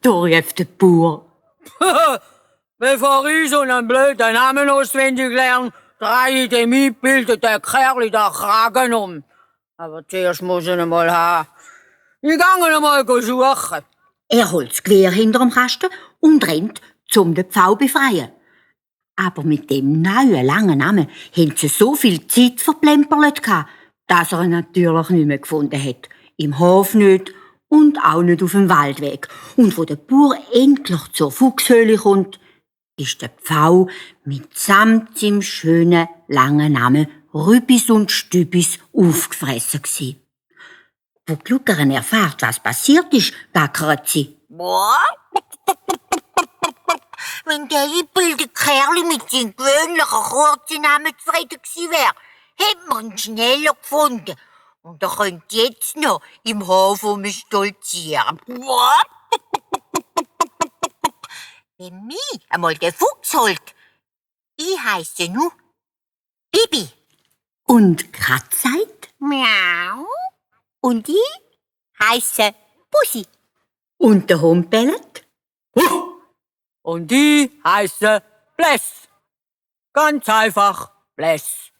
Da rief der Bauer. Bevor ich so einen blöden Namen auswendig lerne, drehe ich dem eingebildeten Kerl den Kragen um. Aber zuerst muss ich ihn mal haben. Ich gehe ihn mal suchen. Er holt das Gewehr hinterm Kasten und rennt, um den Pfau zu befreien. Aber mit dem neuen langen Namen haben sie so viel Zeit verplempert, dass er ihn natürlich nicht mehr gefunden hat. Im Hof nicht und auch nicht auf dem Waldweg. Und wo der Bauer endlich zur Fuchshöhle kommt, ist der Pfau mitsamt seinem schönen langen Namen Rübis und Stübis aufgefressen gsi. Wo die Lutterin erfährt, was passiert ist, gackert sie. Wenn der eingebildete Kerl mit seinem gewöhnlichen kurzen Namen zufrieden gewesen wäre, hätte man ihn schneller gefunden. Und er könnte jetzt noch im Hof stolzieren. Wenn mich einmal der Fuchs holt, ich heisse nur Bibi. Und Katz sagt? Miau. Und ich heisse Bussi. Und der Hund bellt? Und ich heisse Bless. Ganz einfach Bless.